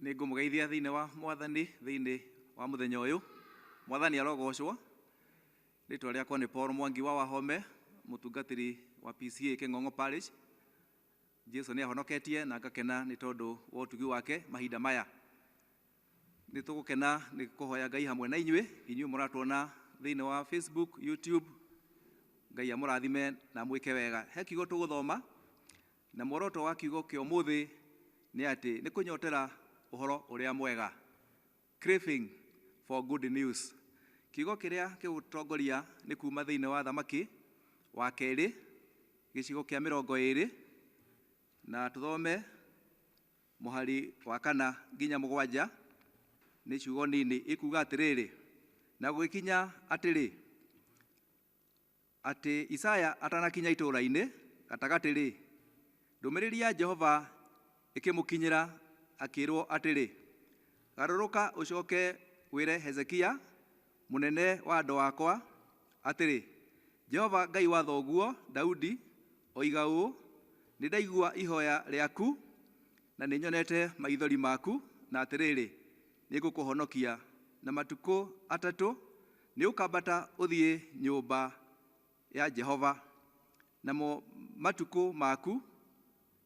Nĩ ngũmũgeithia thĩinĩ wa Mwathani thĩinĩ wa mũthenya ũyũ. Mwathani arogocwo. Rĩtwa rĩakwa nĩ Paul Mwangi wa Wahome, mũtungatĩri wa PCEA Kĩng'ong'o Parish. Jesu nĩ ahonoketie na ngakena nĩ tondũ wa ũtugi wake mahinda maya. Nĩ tũgũkena nĩ kũhoya Ngai hamwe na inyuĩ, inyuĩ mũratuona thĩinĩ wa Facebook, YouTube. Ngai amũrathime na amwĩke wega. He kiugo tũgũthoma na muoroto wa kiugo kĩa ũmũthĩ nĩ atĩ nĩ kũnyotera ũhoro ũrĩa mwega. Craving for good news. Kiugo kĩrĩa gĩgũtongoria nĩ kuma thĩinĩ wa Thamaki wa kerĩ gĩcigo kĩa 20 na tũthome mũhari wa 4 nginya 7. Nĩ ciugo nini ikuga atĩrĩrĩ, na gũgĩkinya atĩrĩ, atĩ Isaya atanakinya itũũra-inĩ gatagatĩ-rĩ, ndũmĩrĩri ya Jehova ĩkĩmũkinyĩra akĩĩrwo atĩrĩ, garũrũka ũcoke wĩre Hezekia mũnene wa andũ akwa atĩrĩ, Jehova Ngai wa thoguo Daudi oiga ũũ, nĩ ndaigua ihoya rĩaku na nĩ nyonete maithori maku, na atĩrĩrĩ, nĩ ngũkũhonokia, na matukũ 3 nĩ ũkambata ũthiĩ nyũmba ya Jehova, namo matukũ maku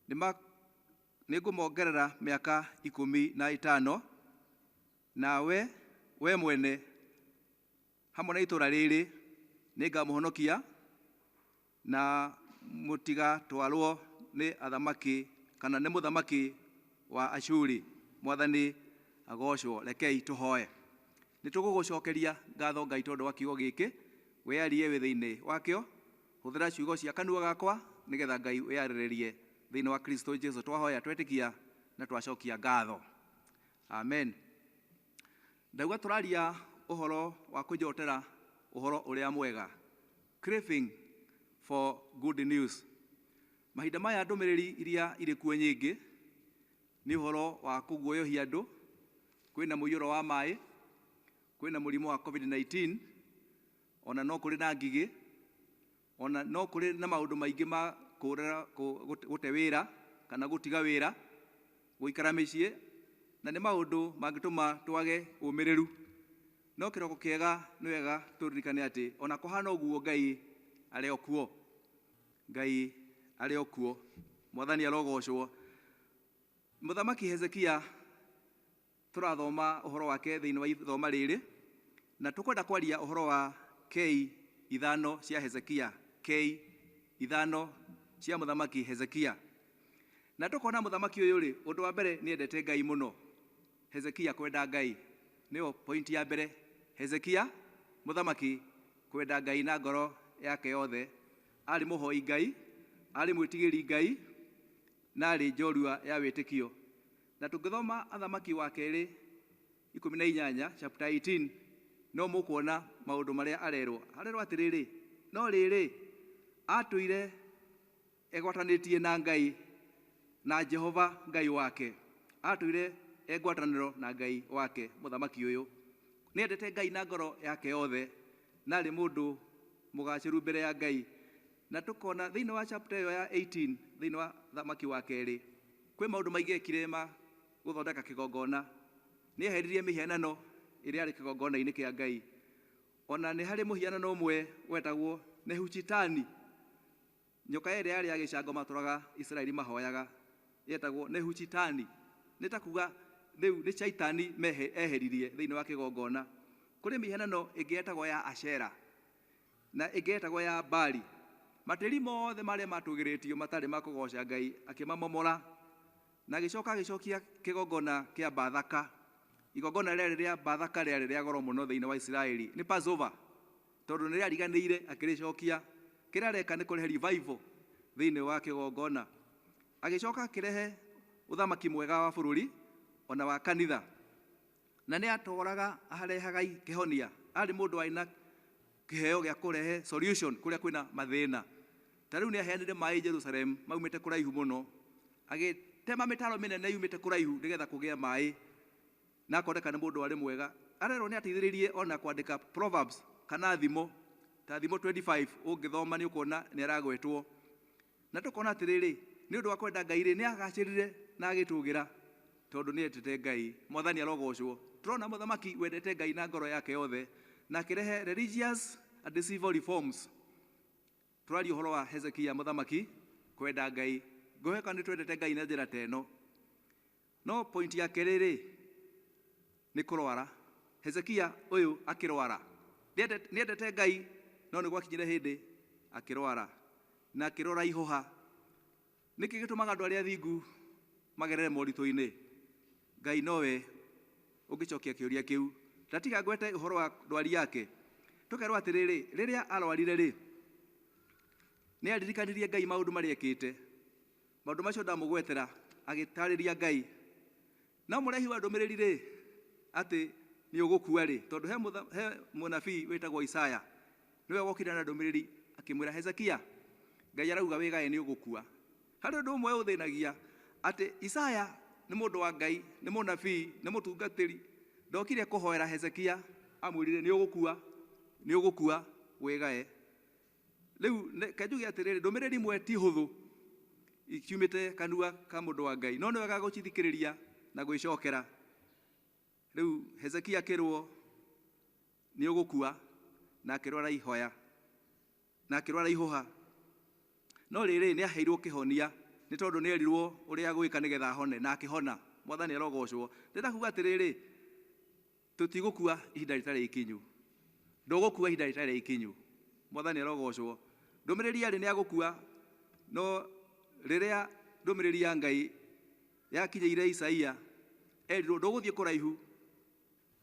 nĩ ngũmongerera mĩaka 15, nawe we mwene hamwe na itũũra rĩrĩ nĩ ngamũhonokia, na mũtigatwarwo nĩ athamaki kana nĩ mũthamaki wa Ashuri. Mwathani agocwo. Rekei tũhoe. Nĩ tũgũgũcokeria ngatho Ngai tondũ wa kiugo gĩkĩ, wĩyarie wĩ thĩinĩ wakĩo, hũthĩra ciugo cia kanua gakwa nĩgetha Ngai wĩyarĩrĩrie thĩinĩ wa Kristo Jesu. Twahoya twetĩkia na twacokia ngatho, amen. Ndauga tũraria ũhoro wa kũnyotera ũhoro ũrĩa mwega, craving for good news. Mahinda maya ndũmĩrĩri iria irĩ kuo nyingĩ nĩ ũhoro wa kũguoyohia andũ. Kwĩna mũiyũro wa maĩ, kwĩna mũrimũ wa COVID-19, ona no kũrĩ na ngigĩ, ona no kũrĩ na maũndũ maingĩ ma kũrera gũte wĩra kana gũtiga wĩra, gũikara mĩciĩ, na nĩ maũndũ mangĩtũma twage ũmĩrĩru. No kĩroko kĩega nĩ wega tũririkane atĩ ona kũhana ũguo Ngai arĩ o kuo. Ngai arĩ o kuo. Mwathani arogocwo. Mũthamaki Hezekia tũrathoma ũhoro wake thĩinĩ wa ithoma rĩrĩ, na tũkwenda kwaria ũhoro wa K 5 cia Hezekia, K 5 cia mũthamaki Hezekia. Na tũkona mũthamaki ũyũ rĩ, ũndũ wa mbere nĩ endete Ngai mũno. Hezekia kwenda Ngai nĩyo point ya mbere. Hezekia mũthamaki kwenda Ngai na ngoro yake yothe, arĩ mũhoi Ngai, arĩ mwĩtigĩri Ngai, na arĩ njorua ya wĩtĩkio. Na tũngĩthoma Athamaki wa kerĩ 18, chapter 18, no mũkuona maũndũ marĩa arerwo. Arerwo atĩrĩrĩ, no rĩrĩ, atũire egwatanĩtie na Ngai, na Jehova Ngai wake. Atũire engwatanĩro na Ngai wake. Mũthamaki ũyũ nĩendete Ngai na ngoro yake yothe, na arĩ mũndũ mũgacĩru mbere ya Ngai. Na tũkona thĩinĩ wa chapter ĩyo ya 18 thĩinĩ wa Thamaki wa kerĩ, kwĩ maũndũ maingĩ ekire ma gũthondeka kĩgongona. Nĩ eheririe mĩhianano ĩrĩa yarĩ kĩgongona-inĩ kĩa Ngai. Ona nĩ harĩ mũhianano ũmwe wetagwo Nehuchitani, nyoka ĩrĩa yarĩ ya gĩcango matũraga Isiraeli mahoyaga, yetagwo Nehuchitani. Nĩ ta kuga rĩu nĩ Shaitani eheririe thĩinĩ wa kĩgongona. Kũrĩ mĩhianano ĩngĩ yetagwo ya Ashera na ĩngĩ yetagwo ya Baali. Matĩri mothe marĩa matũgĩrĩtio matarĩ ma kũgoca Ngai akĩmamomora, na agĩcoka agĩcokia kĩgongona kĩa Bathaka. Igongona rĩarĩ rĩa Bathaka rĩarĩ rĩa goro mũno thĩinĩ wa Isiraeli, nĩ Passover, tondũ nĩ rĩariganĩire akĩrĩcokia. Kĩrĩa areka nĩ kũrehe revival thĩinĩ wa kĩgongona. Agĩcoka akĩrehe ũthamaki mwega wa bũrũri ona wa kanitha, na nĩ atwaraga arehaga kĩhonia. Arĩ mũndũ warĩ na kĩheo gĩa kũrehe solution kũrĩa kwĩna mathĩna. Ta rĩu nĩ aheanire maĩ Jerusalem maumĩte kũraihu mũno, agĩtema mĩtaro mĩnene yumĩte kũraihu nĩgetha kũgĩe maĩ, na akoneka nĩ mũndũ warĩ mwega. Arerwo nĩ ateithĩrĩirie ona kwandĩka Proverbs kana thimo, ta thimo 25 ũngĩthoma nĩ ũkuona nĩ aragwetwo. Na tũkona atĩrĩrĩ, nĩ ũndũ wa kwenda Ngai rĩ, nĩ agacĩrire na agĩtũgĩra. Tondũ nĩ endete Ngai. Mwathani arogocwo. Tũrona mũthamaki wendete Ngai na ngoro yake yothe na akĩrehe religious and civil reforms. Tũraria ũhoro wa Hezekia mũthamaki kwenda Ngai. Ngwĩhoka nĩ twendete Ngai na njĩra ta ĩno. No point ya kerĩ rĩ, nĩ kũrwara. Hezekia ũyũ akĩrwara. Nĩ endete Ngai no nĩ gwakinyire hĩndĩ akĩrwara na akĩrora ihũha. Nĩkĩ gĩtũmaga andũ arĩa athingu magerere moritũ-inĩ? Ngai nowe ũngĩcokia kĩũria kĩu. Ta tiga ngwete ũhoro wa ndwari yake. Tũkerwo atĩrĩrĩ, rĩrĩa arwarire rĩ, nĩ aririkanirie Ngai maũndũ marĩa ekĩte. Maũndũ macio ndamũgwetera, agĩtarĩria Ngai. No mũrehi wa ndũmĩrĩri rĩ, atĩ nĩ ũgũkua rĩ, tondũ he mũnabii wĩtagwo Isaya, nĩwe wokire na ndũmĩrĩri akĩmwĩra Hezekia, Ngai arauga wĩgae nĩ ũgũkua. Harĩ ũndũ ũmwe ũthĩnagia, atĩ Isaya nĩ mũndũ wa Ngai, nĩ mũnabii, nĩ mũtungatĩri, ndokire kũhoera Hezekia, amwĩrire nĩ ũgũkua, nĩ ũgũkua, wĩgae. Rĩu ke njuge atĩrĩrĩ, ndũmĩrĩri imwe ti hũthũ ikiumĩte kanua ka mũndũ wa Ngai, no nĩ wega gũcithikĩrĩria na gwĩcokera. Rĩu Hezekia akĩrwo nĩ ũgũkua, na akĩrwara ihoya, na akĩrwara ihũha. No rĩrĩ, nĩ aheirwo kĩhonia nĩ tondũ nĩ erirwo ũrĩa agwĩka nĩgetha ahone, na akĩhona. Mwathani arogocwo. Ndĩrenda kuga atĩrĩrĩ, tũtigũkua ihinda rĩtarĩ ikinyu. Ndũgũkua ihinda rĩtarĩ ikinyu. Mwathani arogocwo. Ndũmĩrĩri yarĩ nĩ agũkua, no rĩrĩa ndũmĩrĩri ya Ngai yakinyĩire Isaia, erirwo ndũgũthiĩ kũraihu,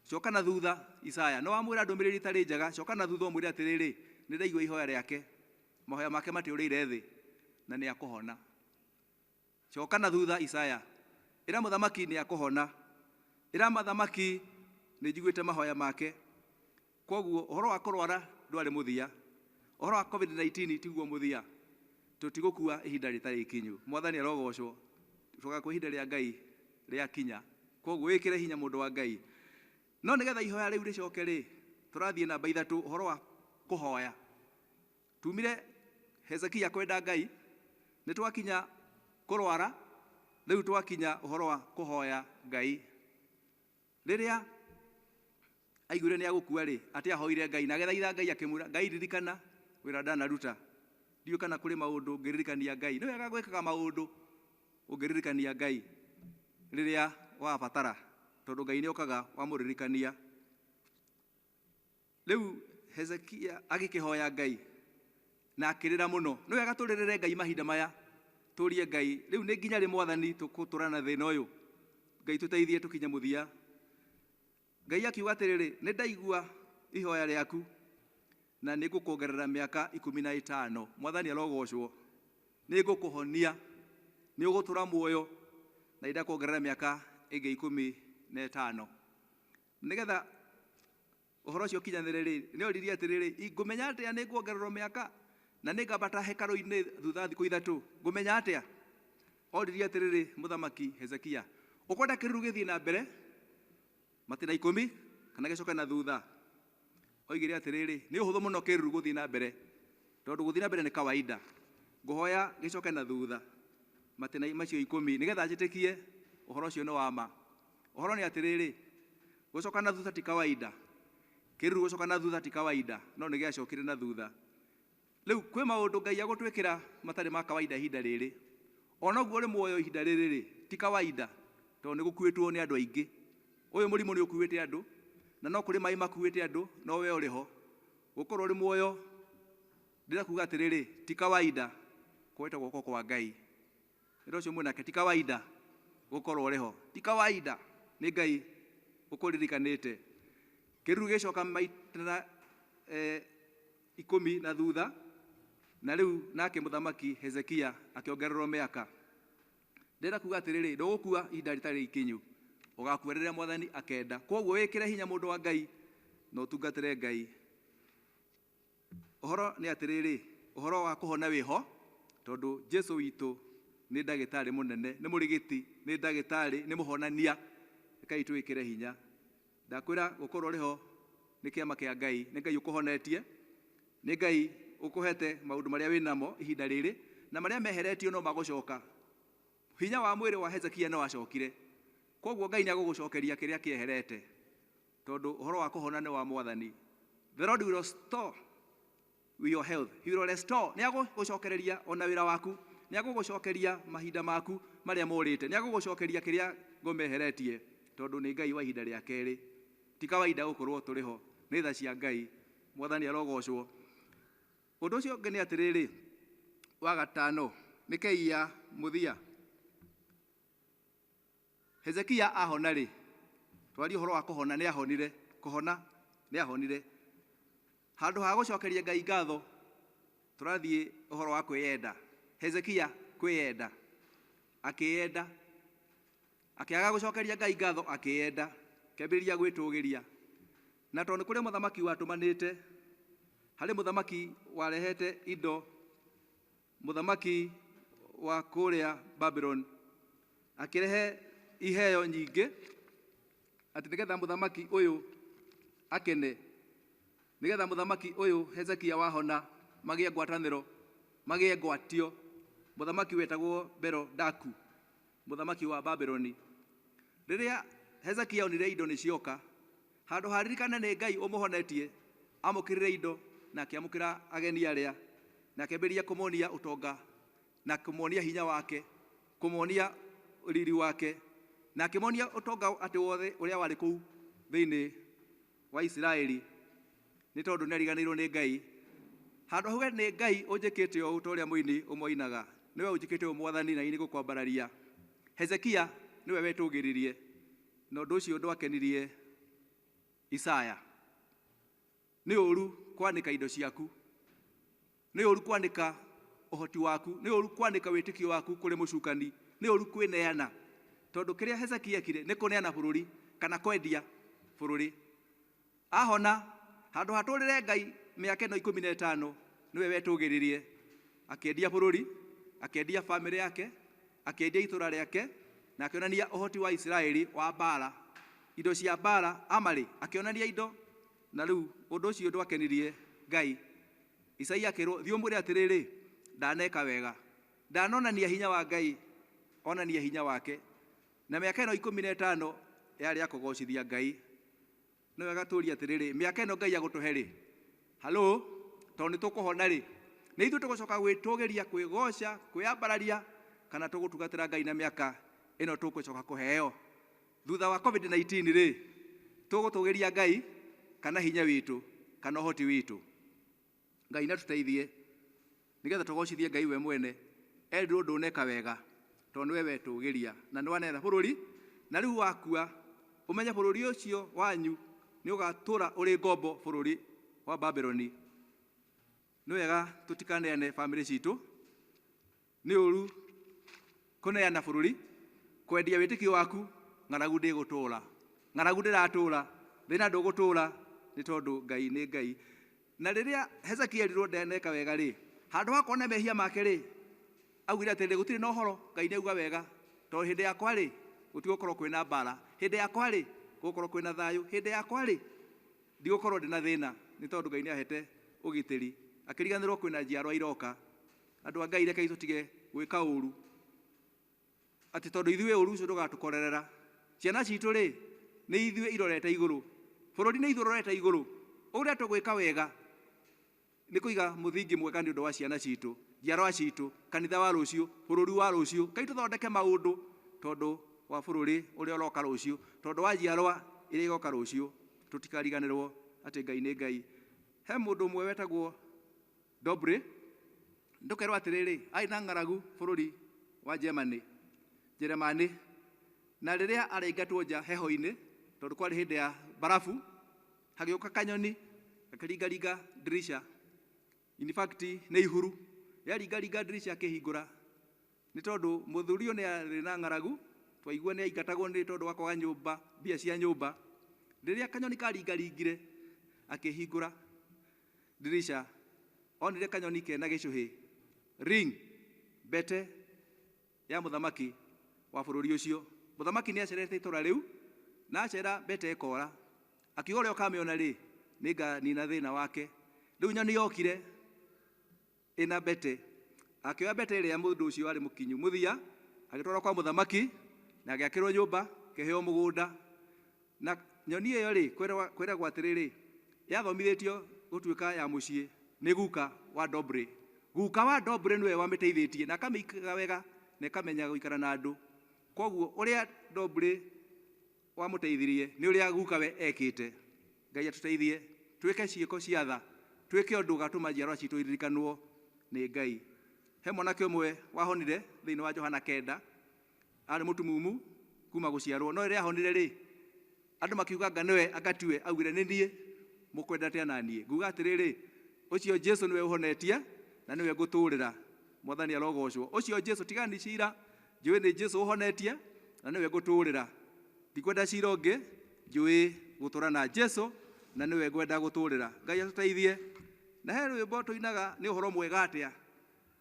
coka na thutha Isaya. No wamwĩra ndũmĩrĩri ĩtarĩ njega, coka na thutha ũmwĩre atĩrĩrĩ, nĩ ndaigua ihoya rĩake, mahoya make matiũrĩire thĩ, na nĩ akũhona. Coka na thutha Isaya, ĩra mũthamaki nĩ akũhona, ĩra mũthamaki nĩ njiguĩte mahoya make. Kwoguo ũhoro wa kũrwara ndwarĩ mũthia, ũhoro wa COVID-19 tiguo mũthia, tũtigũkua ihinda rĩtarĩ ikinyu. Mwathani arogocwo. Tũgakua ihinda rĩa Ngai rĩakinya. Kwoguo wĩkĩre hinya mũndũ wa Ngai. No nĩgetha ihoya rĩu rĩcoke rĩ, tũrathiĩ namba ithatũ, ũhoro wa kũhoya. Tumire Hezekia kwenda Ngai, nĩ twakinya kũrwara, rĩu twakinya ũhoro wa kũhoya Ngai. Rĩrĩa aiguire nĩ agũkua rĩ, atĩ ahoire Ngai, na agĩthaitha Ngai akĩmwĩra, Ngai ririkana wĩra ndanaruta. Ndiũĩ kana kũrĩ maũndũ ũngĩririkania Ngai. Nĩ wega gwĩkaga maũndũ ũngĩririkania Ngai rĩrĩa wabatara, tondũ Ngai nĩ okaga wamũririkania. Rĩu Hezekia agĩkĩhoya Ngai na akĩrĩra mũno. Nĩ wega tũrĩrĩre Ngai mahinda maya, tũrie Ngai, rĩu nĩ nginya rĩ Mwathani tũgũtũra na thĩna ũyũ? Ngai tũteithie tũkinye mũthia. Ngai akiuga atĩrĩrĩ, nĩ ndaigua ihoya rĩaku na nĩ ngũkuongerera mĩaka 15. Mwathani arogocwo. Nĩ ngũkũhonia, nĩ ũgũtũra muoyo na ndakuongerera mĩaka ĩngĩ 15. Nĩgetha ũhoro ũcio ũkinyanĩre rĩ, nĩ oririe atĩrĩrĩ, ngũmenya atĩa nĩ nguongererwo mĩaka na nĩ ngambata hekarũ-inĩ thutha wa thikũ ithatũ? Ngũmenya atĩa? Oririe atĩrĩrĩ mũthamaki Hezekia, ũkwenda kĩruru gĩthiĩ na mbere matĩna 10 kana gĩcoke na thutha? Oigire atĩrĩrĩ, nĩ ũhũthũ mũno kĩruru gũthiĩ na mbere, tondũ gũthiĩ na mbere nĩ kawaida. Ngũhoya gĩcoke na thutha matĩna macio 10 nĩgetha njĩtĩkie ũhoro ũcio nĩ wa ma. Ũhoro nĩ atĩrĩrĩ, gũcoka na thutha ti kawaida. Kĩruru gũcoka na thutha ti kawaida, no nĩ gĩacokire na thutha. Rĩu kwĩ maũndũ Ngai agũtwĩkĩra matarĩ ma kawaida ihinda rĩrĩ. Ona ũguo ũrĩ muoyo ihinda rĩrĩ rĩ, ti kawaida, tondũ nĩ gũkuĩtwo nĩ andũ aingĩ. Ũyũ mũrimũ nĩ ũkuĩte andũ, na no kũrĩ maĩ makuĩte andũ, no we ũrĩ ho. Gũkorwo ũrĩ muoyo, ndĩrenda kuga atĩrĩrĩ, ti kawaida kũhete guoko kwa Ngai. Ĩra ũcio mwĩnake, ti kawaida gũkorwo ũrĩ ho. Ti kawaida, nĩ Ngai ũkũririkanĩte. Kĩruru gĩcoka maita 10 na thutha, na rĩu nake mũthamaki Hezekia akĩongererwo mĩaka. Ndĩrenda kuga atĩrĩrĩ, ndũgũkua ihinda rĩtarĩ ikinyu, ũgakua rĩrĩa Mwathani akenda. Kwoguo wĩkĩre hinya mũndũ wa Ngai na ũtungatĩre Ngai. Ũhoro nĩ atĩrĩrĩ, ũhoro wa kũhona wĩho, tondũ Jesu witũ nĩ ndagĩtarĩ mũnene, nĩ mũrigiti, nĩ ndagĩtarĩ, nĩ mũhonania. Rekei twĩkĩre hinya. Ndakwĩra gũkorwo ũrĩ ho nĩ kĩama kĩa Ngai, nĩ Ngai ũkũhonetie, nĩ Ngai ũkũhete maũndũ marĩa wĩnamo ihinda rĩrĩ, na marĩa meheretio no magũcoka. Hinya wa mwĩrĩ wa Hezekia no wacokire. Koguo Ngai nĩagũgũcokeria kĩrĩa kĩeherete, tondũ ũhoro wa kũhona nĩ wa Mwathani. The Lord will restore your health. He will restore. Nĩagũgũcokereria ona wĩra waku, nĩagũgũcokeria mahinda maku marĩa morĩte, nĩagũgũcokeria kĩrĩa ngomeheretie, tondũ nĩ Ngai wa ihinda rĩa kerĩ. Ti kawaida gũkorwo tũrĩ ho, nĩ tha cia Ngai. Mwathani arogocwo. Ũndũ ũcio ũngĩ nĩ atĩrĩrĩ, wa gatano nĩ kei ya mũthia. Hezekia ahona rĩ, twarie ũhoro wa kũhona, nĩ ahonire, kũhona nĩ ahonire. Handũ ha gũcokeria Ngai ngatho, tũrathiĩ ũhoro wa kwĩyenda. Hezekia kwĩyenda, akĩyenda, akĩaga gũcokeria Ngai ngatho, akĩyenda, akĩambĩrĩria gwĩtũgĩria. Na tondũ nĩ kũrĩ mũthamaki watũmanĩte, harĩ mũthamaki warehete indo, mũthamaki wa kũrĩa Babylon, akĩrehe iheo nyingĩ, atĩ nĩgetha mũthamaki ũyũ akene, nĩgetha mũthamaki ũyũ Hezekia wahona magĩe ngwatanĩro, magĩe ngwatio. Mũthamaki wetagwo Berodaku, mũthamaki wa Babyloni. Rĩrĩa Hezekia onire indo nĩ cioka, handũ haririkane nĩ Ngai ũmũhonetie, amũkĩrire indo na akĩamũkĩra ageni arĩa, na akĩambĩrĩria kũmonia ũtonga na kũmonia hinya wake, kũmonia riri wake, na akĩmonia ũtonga atĩ wothe ũrĩa warĩ kũu thĩinĩ wa Isiraeli, nĩ tondũ nĩ ariganĩirwo nĩ Ngai. Handũ hauge nĩ Ngai ũnjĩkĩte ũũ, ta ũrĩa mũini ũmwe ainaga, nĩwe ũnjĩkĩte ũũ Mwathani, na niĩ nĩngũkwambararia. Hezekia nĩwe wetũgĩririe, na ũndũ ũcio ndwakenirie Isaya. Nĩ ũru kwanĩka indo ciaku, nĩ ũru kwanĩka ũhoti waku, nĩ ũru kwanĩka wĩtĩkio waku kũrĩ mũcukani, nĩ ũru kwĩneana, tondũ kĩrĩa Hezekia ekire nĩ kũneana bũrũri kana kwendia bũrũri. Ahona, handũ hatũrĩre Ngai mĩaka ĩno 15, nĩwe wetũgĩririe, akĩendia bũrũri, akĩendia bamĩrĩ yake, akĩendia itũra rĩake, na akĩonania ũhoti wa Isiraeli wa mbara, indo cia mbara amarĩ, akĩonania indo, na rĩu ũndũ ũcio ndwakenirie Ngai. Isaia akĩrwo, thiĩ ũmwĩre atĩrĩrĩ, ndaneka wega, ndanonania hinya wa Ngai, onania hinya wake. Na mĩaka ĩno 15 yarĩ ya kũgocithia Ngai. Nĩ wega tũrie atĩrĩrĩ, mĩaka ĩno Ngai agũtũhe rĩ, halo, tondũ nĩ tũkũhona rĩ, nĩ ithuĩ tũgũcoka gwĩtũgĩria, kwĩgoca, kwĩambararia, kana tũgũtungatĩra Ngai na mĩaka ĩno tũgũcoka kũheo thutha wa COVID-19 rĩ, tũgũtũgĩria Ngai kana hinya witũ kana ũhoti witũ? Ngai natũteithie nĩgetha tũgocithie Ngai we mwene. Erirwo ndũneka wega, tondũ nĩwe wetũgĩria na nĩwaneana bũrũri, na rĩu wakua ũmenye bũrũri ũcio wanyu nĩ ũgatũra ũrĩ ngombo bũrũri wa Babyloni. Nĩ wega tũtikaneane bamĩrĩ citũ, nĩ ũru kũneana bũrũri, kwendia wĩtĩkio waku. Ng'aragu ndĩgũtũra, ng'aragu ndĩratũra, thĩna ndũgũtũra, nĩ tondũ Ngai nĩ Ngai. Na rĩrĩa Hezekia erirwo ndaneka wega rĩ, handũ ha kuona mehia make rĩ, augire atĩrĩrĩ, gũtirĩ na ũhoro, Ngai nĩ auga wega, tondũ hĩndĩ yakwa rĩ, gũtigũkorwo kwĩna mbara, hĩndĩ yakwa rĩ, gũgũkorwo kwĩna thayũ, hĩndĩ yakwa rĩ, ndigũkorwo ndĩna thĩna, nĩ tondũ Ngai nĩ ahete ũgitĩri. Akĩriganĩrwo kwĩna njiarwa iroka. Andũ a Ngai, rekei tũtige gwĩka ũru, atĩ tondũ ithuĩ ũru ũcio ndũgatũkorerera. Ciana citũ rĩ, nĩ ithuĩ irorete igũrũ, bũrũri nĩ ithuĩ ũrorete igũrũ. Ũrĩa tũgwĩka wega nĩ kũiga mũthingi mwega nĩ ũndũ wa ciana citũ, njiarwa citũ, kanitha wa rũciũ, bũrũri wa rũciũ. Kai tũthondeke maũndũ tondũ wa bũrũri ũrĩa ũroka rũciũ, tondũ wa njiarwa iria igoka rũciũ, tũtikariganĩrwo atĩ Ngai nĩ Ngai. He mũndũ ũmwe wetagwo Dobre, ndũkerwo atĩrĩrĩ, arĩ na ng'aragu bũrũri wa Germany, Jeremani, na rĩrĩa araingatwo nja heho-inĩ, tondũ kwarĩ hĩndĩ ya barabu, hagĩũka kanyoni gakĩringaringa ndirisha. In fact nĩ ihuru rĩaringaringa ndirisha, akĩhingũra, nĩ tondũ mũthuri ũyũ nĩ arĩ na ng'aragu, twaigua nĩ aingatagwo nĩ tondũ wa kwaga nyũmba, mbia cia nyũmba. Rĩrĩa kanyoni karingaringire, akĩhingũra ndirisha, onire kanyoni kena gĩcũhĩ, ring, mbete ya mũthamaki wa bũrũri ũcio. Mũthamaki nĩ acerete itũra rĩu, na acera mbete ĩkora, akiuga ũrĩa ũkamĩona rĩ, nĩnganina thĩna wake. Rĩu nyoni yokire ĩna mbete, akĩoya mbete ĩrĩa mũndũ ũcio arĩ mũkinyu mũthia, agĩtwara kwa mũthamaki na agĩakĩrwo nyũmba. Kĩheo mũgũnda. Na nyoni ĩyo rĩ, kwĩragwo atĩrĩrĩ, yathomithĩtio gũtuĩka ya mũciĩ nĩ guka wa Dobre. Guka wa Dobre nĩwe wamĩteithĩtie na akamĩikaga wega na ĩkamenya gũikara na andũ. Koguo ũrĩa Dobre wamũteithirie nĩ ũrĩa guka we ekĩte. Ngai atũteithie twĩke ciĩko cia tha, twĩke ũndũ ũgatũma njiarwa citũ iririkanwo nĩ Ngai. He mwanake ũmwe wahonire thĩinĩ wa Johana 9, arĩ mũtumumu kuma gũciarwo, no rĩrĩa ahonire rĩ, andũ makiuga anga nĩwe, anga tiwe, augire nĩ niĩ, mũkwenda atĩa na niĩ? Nguga atĩrĩrĩ, ũcio Jesu nĩwe ũhonetie na nĩwe ngũtũrĩra. Mwathani arogocwo. Ũcio Jesu, tigani cira, njũĩ nĩ Jesu ũhonetie na nĩwe ngũtũrĩra. Ndikwenda cira ũngĩ, njũĩ gũtũra na Jesu na nĩwe ngwenda gũtũrĩra. Ngai atũteithie. Na he rwĩmbo tũinaga nĩ ũhoro mwega atĩa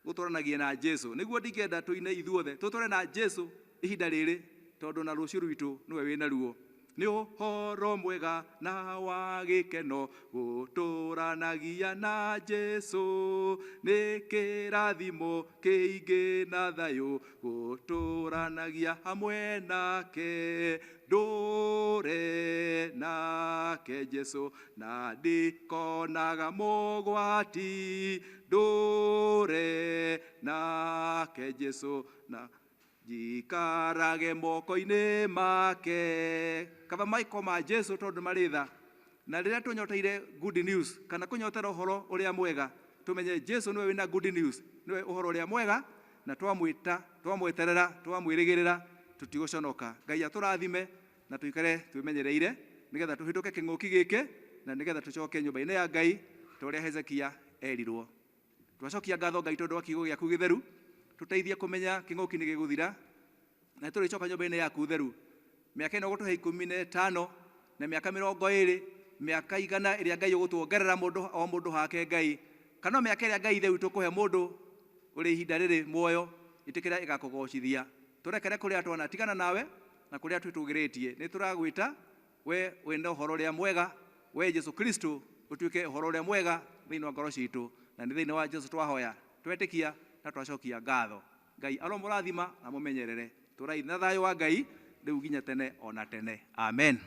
gũtũranagia na Jesu. Nĩguo ndingĩenda tũine ithuothe, tũtũre na Jesu ihinda rĩrĩ, tondũ na rũciũ rwitũ nĩwe wĩna ruo. Nĩ ũhoro mwega na wa gĩkeno gũtũranagia na Jesu, nĩ kĩrathimo kĩingĩ na thayũ gũtũranagia hamwe nake. Ndũre nake Jesu na ndikonaga mogwati, ndũre nake Jesu na njikarage moko-inĩ make. Kaba maiko ma Jesu tondũ marĩ tha. Na rĩrĩa tũnyoteire good news kana kũnyotera ũhoro ũrĩa mwega, tũmenye Jesu nĩwe wĩna good news, nĩwe ũhoro ũrĩa mwega, na twamwĩta, twamweterera, twamwĩrĩgĩrĩra, tũtigũconoka. Ngai atũrathime na tũikare twĩmenyereire nĩgetha tũhĩtũke kĩng'ũki gĩkĩ na nĩgetha tũcoke nyũmba-inĩ ya Ngai ta ũrĩa Hezekia erirwo. Twacokia ngatho Ngai tondũ wa kiugo gĩaku gĩtheru, tũteithie kũmenya kĩng'ũki nĩ gĩgũthira na tũrĩcoka nyũmba-inĩ yaku theru. Mĩaka ĩno ũgũtũhe 15 na mĩaka 20, mĩaka 100 ĩrĩa Ngai ũgũtuongerera mũndũ o mũndũ hake Ngai, kana mĩaka ĩrĩa Ngai ithe witũ kũhe mũndũ ũrĩ ihinda rĩrĩ muoyo, ĩtĩkĩra ĩgakũgocithia. Tũrekere kũrĩa twanatigana nawe na kũrĩa twĩtũgĩrĩtie. Nĩ tũragwĩta we wĩna ũhoro ũrĩa mwega, we Jesu Kristo ũtuĩke ũhoro ũrĩa mwega thĩinĩ wa ngoro citũ, na nĩ thĩinĩ wa Jesu twahoya, twetĩkia na twacokia ngatho. Ngai aromũrathima na mũmenyerere. Tũrai na thayũ wa Ngai rĩu nginya tene ona tene. Amen.